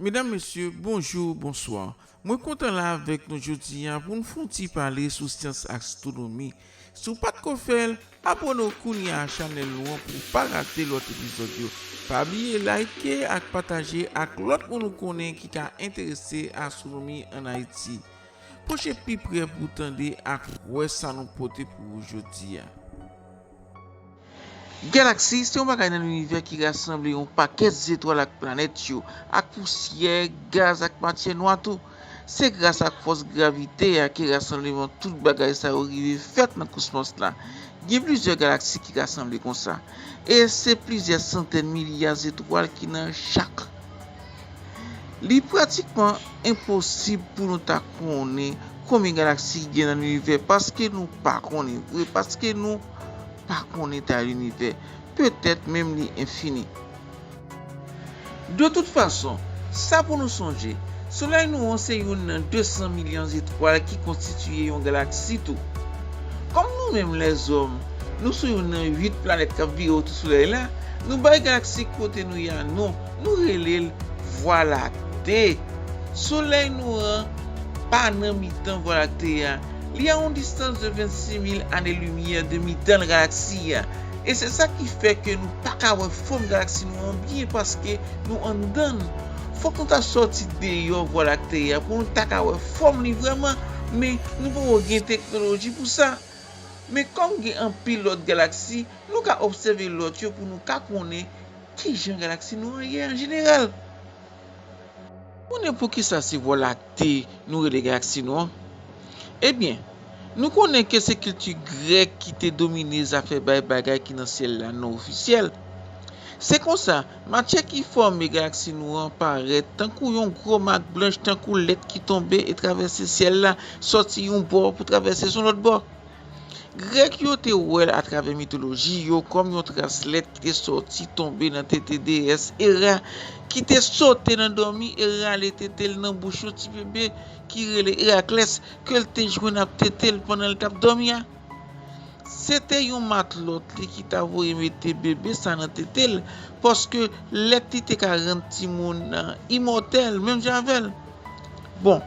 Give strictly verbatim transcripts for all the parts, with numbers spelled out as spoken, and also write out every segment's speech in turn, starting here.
Medam, mesye, bonjou, bonswa. Mwen kontan la avèk nou jodi a pou n fè yon ti pale sou syans astwonomi. Si w pa t ko fè l, abòne w kounye a a chanèl nou an pou w pa rate lòt epizòd yo. Pa bliye like ak pataje ak lòt moun ou konnen ki ka enterese astwonomi ann Ayiti. Pwoche pi pre pou w tande ak wè sa nou pote pou ou jodi a. Galaksi se yon bagay nan linivè ki rasanble yon pakèt zetwal ak planèt yo, ak pousyè, gaz ak matyè nwa tou. Se gras ak fòs gravite a ke rasanbleman tout bagay sa yo rive fèt nan kosmòs la. Gen plizyè galaksi ki rasanble konsa, e se plizyè santèn milya zetwal ki nan chak. Li pratikman enposib pou nou ta konnen konbyen galaksi ki gen nan linivè, paske nou pa konnen vre, paske nou pa konnen tay linivè, petèt menm li enfini. De tout fason, sa pou nou sonje, Solèy nou an se youn nan de san milyon zetwal ki konstitiye yon galaksi tou. Kòm nou menm lèzòm, nou sou youn nan uit planèt k ap vire otou Solèy la, nou bay galaksi kote nou ye a non, nou rele l Vwa Lakte. Solèy nou an pa nan mitan Vwa Lakte a. Li a yon distans de vennsis mil ane limyè de mitan galaksi a. E se sa ki fè ke nou pa ka wè fòm galaksi nou an byen, paske nou anndan l. Fòk nou ta sòti deyò Vwa Lakte a pou nou ta ka wè fòm li vrèman, men nou poko gen teknoloji pou sa. Men kòm gen anpil lòt galaksi, nou ka obsève lòt yo pou nou ka konnen kijan galaksi nou an ye an jeneral. Konnen poukisa se Vwa Lakte nou rele galaksi nou an? Ebyen, nou konnen ke se kilti grèk ki te domine zafè bay bagay ki nan syèl la non ofisyèl. Se konsa, matyè ki fòme galaksi nou an parèt tankou yon gwo mak blanch, tankou lèt ki tonbe e travèse syèl la, sòti yon bò pou travèse sou lòt bò. Grèk yo te wè l atravè mitoloji yo kòm yon tras lèt ki te sòti tonbe nan tete deyès Era, ki te sote nan dòmi e rale tete l nan bouch yon ti bebe ki rele Eraklès, ke l te jwenn ap tete l pandan l t ap dòmi a. Se te yon matlòt li ki ta voye mete bebe sa nan tete l, paske lèt li te ka rann timoun nan imòtèl, menm jan avè l. Bon,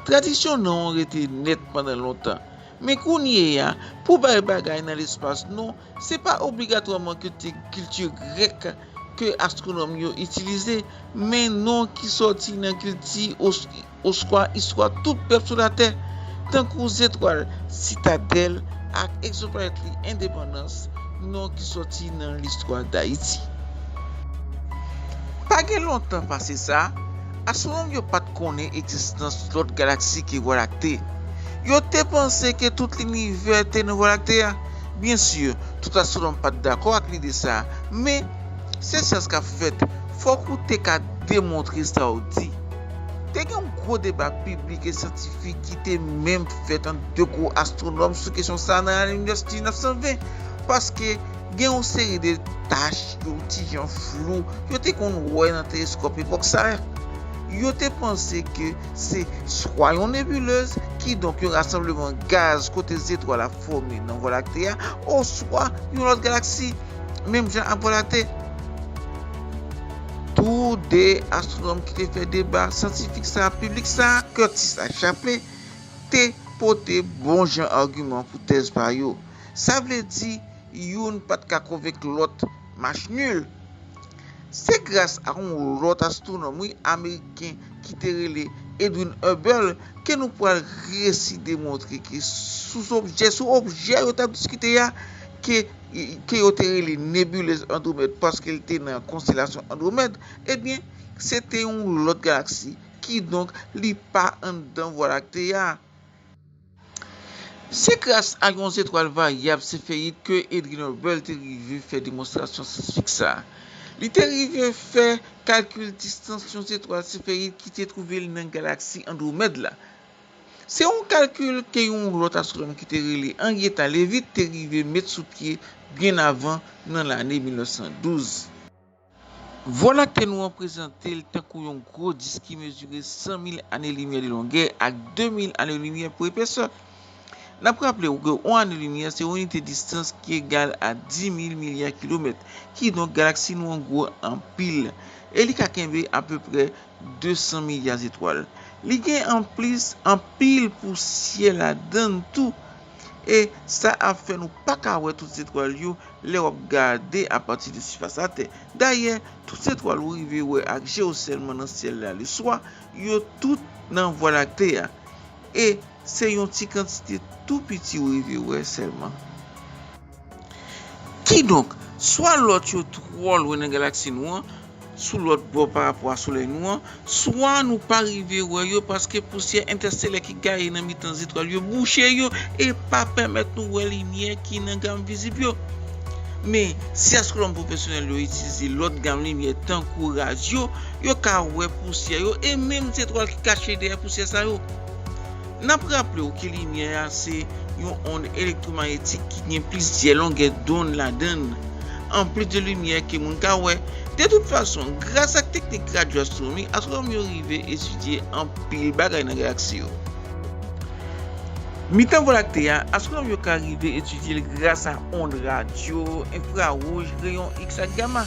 tradisyon non an rete nèt pandan lontan. Men kounye a, pou bay bagay nan lespas non, se pa obligatwaman kilti, kilti grèk ke astwonòm yo itilize, men non ki sòti nan kilti os-, oswa istwa tout pèp sou latè, tankou zetwal Sitadèl ak egzoplanèt li Endepandans, non ki sòti nan listwa Dayiti. Pa gen lontan pase sa, astwonòm yo pa t konnen egzistans lòt galaksi ke Vwa Lakte. Yo te panse ke tout linivè te nan Vwa Lakte a. Byen si, tout astwonòm pa t dakò ak lide sa a, men se syans k ap fèt, fòk ou te ka demontre sa w di. Te gen yon gwo deba piblik e syantifik ki te menm fèt ant de gwo astwonòm sou kesyon sa a nan ane mil nèf san ven, paske gen yon seri de tach yo ti jan flou yo te konn wè nan teleskòp epòk sa a. Yo te panse ke se swa yon nebilez, kidonk yon rasanbleman gaz kote zetwal ap fòme nan Vwa Lakte a, oswa yon lòt galaksi, menm jan ak Vwa Lakte. Tou de astwonòm ki te fè deba syantifik sa a, piblik sa a, Curtis ak Shapley, te pote bon jan agiman pou tèz pa yo. Sa vle di, youn pa t ka konvenk lòt, match nul. Se gras a yon lòt astwonòm, wi, ameriken, ki te rele Edwin Hubble, ke nou pral resi demontre ke sou objè, sou objè yo t ap diskite a, ke, ke yo te rele nebilez Andwomèd paske l te nan konstelasyon Andwomèd, ebyen, se te yon lòt galaksi, kidonk li pa anndan Vwa Lakte a. Se gras a yon zetwal varyab sefeyid ke Edwin Hubble te rive fè demonstrasyon syantifik sa a. Li te rive fè kalkil distans yon zetwal sefeyid ki te twouve l nan galaksi Andwomèd la. Se yon kalkil ke yon lòt astwonòm ki te rele Henrietta Leavitt te rive met sou pye byen avan, nan lane mil nèf san douz. Vwa Lakte nou an prezante l tankou yon gwo disk ki mezire san mil ane limyè de longè ak de mil ane limyè pou epesè. N ap raple w ke yon ane limyè se yon inite distans ki egal a dis mil milya kilomèt, kidonk galaksi nou an gwo anpil. e li ka kenbe apeprè de san milya zetwal. Li gen anplis anpil pousyè ladan l tou, e sa ap fè nou pa ka wè tout zetwal yo lè w ap gade apati de sifas Latè. Dayè, tout zetwal ou rive wè ak je w sèlman nan syèl la leswa, yo tout nan Vwa Lakte a. E se yon ti kantite tou piti ou rive wè sèlman. Kidonk, swa lòt yo twò lwen nan galaksi nou an, sou lòt bò parapò a Solèy nou an, swa nou pa rive wè yo paske pousyè entèstelè ki gaye nan mitan zetwal yo bouche yo e pa pèmèt nou wè limyè ki nan gam vizib yo. Men, si astwonòm pwofesyonèl yo itilize lòt gam limyè tankou radyo, yo ka wè pousyè yo e menm zetwal ki kache dèyè pousyè sa yo. N ap raple w ke limyè a se yon onn elektwomayetik ki gen plizyè longè donn ladan l, anplis de limyè ke moun ka wè. De tout fason, gras ak teknik radyo-astwonomi, astwonòm yo rive etidye anpil bagay nan galaksi yo. Mitan Vwa Lakte a, astwonòm yo ka rive etidye l gras a onn radyo, enfrawouj, reyon X ak gama.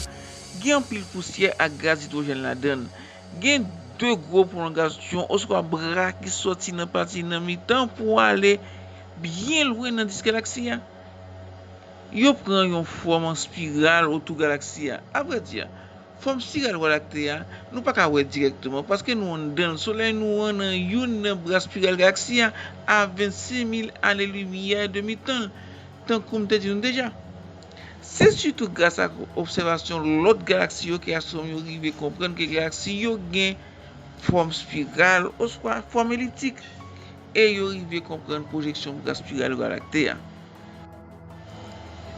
Gen anpil pousyè ak gaz idwojèn ladan l. Gen de gwo pwolongasyon oswa bra ki soti nan pati nan mitan pou ale byen lwen nan dis galaksi a. Yo pran yon fòm an espiral otou galaksi a. Avrèdi, fòm espiral Vwa Lakte a, nou pa ka wè dirèkteman paske nou anndan l. Solèy nou an nan youn nan bra espiral galaksi a, a vennsenk mil ane limyè de mitan l, tankou m te di nou deja. Se sitou gras ak obsèvasyon lòt galaksi yo ke astwonòm yo rive konprann ke galaksi yo gen fòm espiral oswa fòm eliptik, e yo rive konprann pwojeksyon bra espiral Vwa Lakte a.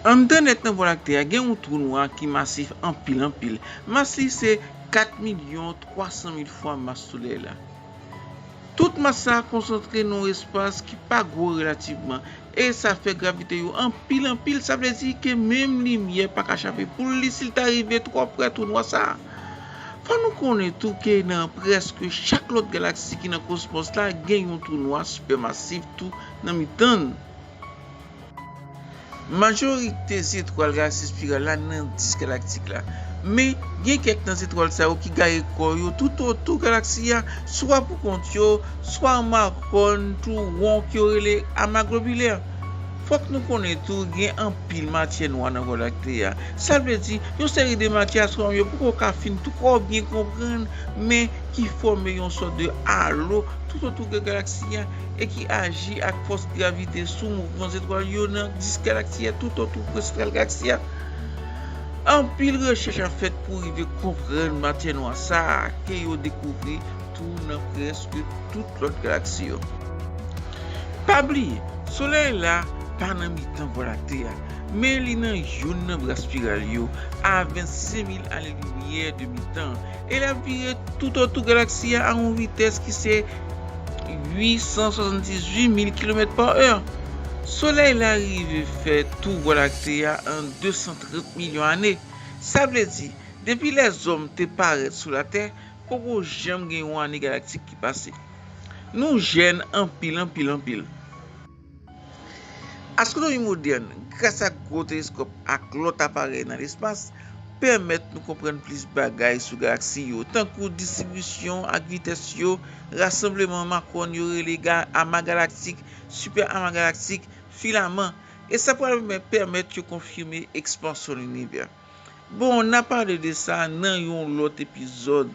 Anndan nèt nan Vwa Lakte a, gen yon twou nwa ki masif anpil anpil. Mas li se kat milyon twa san mil fwa mas Solèy la. Tout mas sa a konsantre nan yon espas ki pa gwo relativman, e sa fè gravite yo anpil anpil. Sa vle di ke menm limyè pa ka chape poul li si l ta rive twò prè twou nwa sa a. Fò nou konnen tou ke nan prèske chak lòt galaksi ki nan kosmòs la, gen yon twou nwa sipèmasif tou nan mitan l. Majorite zetwal galaksi espiral la nan dis galaktik la. Men, gen kèk nan zetwal sa yo ki gaye kò yo toutotou galaksi a, swa pou kont yo, swa an makòn tou won ke yo rele ama globilè. Fòk nou konnen tou, gen anpil matyè nwa nan Vwa Lakte a. Sa vle di, yon seri de matyè astwonòm yo poko ka fin twò byen konprann, men ki fòme yon sòt de alo toutotou de galaksi a e ki aji ak fòs gravite sou mouvman zetwal yo nan dis galaksi a toutotou prensipal galaksi a. Anpil rechèch ap fèt pou rive konprann matyè nwa sa a ke yo dekouvri tou nan prèske tout lòt galaksi yo. Pa bliye, Solèy la pa nan mitan Vwa Lakte a, men li nan youn nan bra espiral yo, a vennsenk mil ane limyè de mitan l, e l ap vire toutotou galaksi a a yon vitès ki se uit san swasanndizuit mil kilomèt pa è. Solèy la rive fè tou Vwa Lakte a an de san trant milyon ane. Sa vle di, depi lèzòm te parèt sou Latè, poko janm gen yon ane galaktik ki pase. Nou jèn anpil, anpil, anpil. Astwonomi modèn, gras ak gwo teleskòp ak lòt aparèy nan lespas, pèmèt nou konprann plis bagay sou galaksi yo, tankou distribisyon ak vitès yo, rasanbleman makòn yo rele ga-, ama galaktik, sipè ama galaktik, filaman, e sa pral men-, pèmèt yo konfime ekspansyon linivè. Bon, n a pale de sa nan yon lòt epizòd.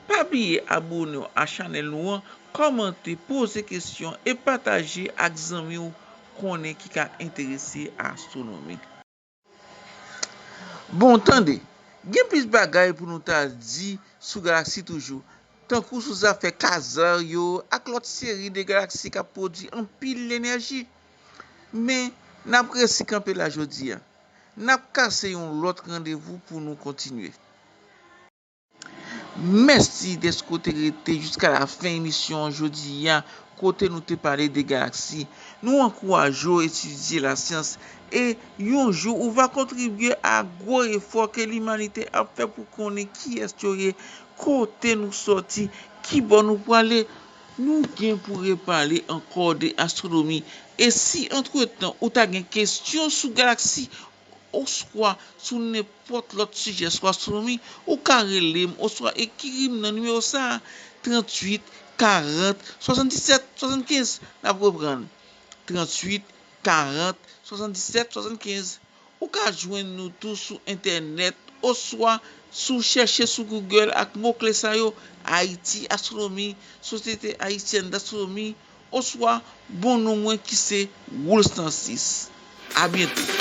Pa bliye abòne w a chanèl nou an, kòmante, poze kesyon e pataje ak zanmi w konnen ki ka enterese a astwonomi. Bon, tande, gen plis bagay pou nou ta di sou galaksi toujou, tankou sou zafè kazar yo ak lòt seri de galaksi k ap pwodui anpil enèji. Men, n ap resi kanpe la jodi a. N ap kase yon lòt randevou pou nou kontinye. Mèsi dèske w te rete jiska lafen emisyon an jodi a, kote nou te pale de galaksi. Nou ankouraje w etidye lasyans, e yon jou ou va kontribye a gwo efò ke limanite ap fè pou konnen kiyès yo ye, kote nou sòti, kibò nou prale. Nou gen pou repale ankò de astwonomi. E si antretan ou ta gen kesyon sou galaksi, oswa sou nenpòt lòt sijè sou astwonomi, ou ka rele m oswa ekri m nan nimewo sa a, tranntuit karant swasanndisèt swasannkenz. N ap reprann, tranntuit karant swasanndisèt swasannkenz. Ou ka jwenn nou tou sou entènèt oswa si w chèche sou Google ak mo kle sa yo: Ayiti Astwonomi, Sosyete Ayisyèn Dastwonomi, oswa bon non mwen ki se Wools Narcisse. A byento.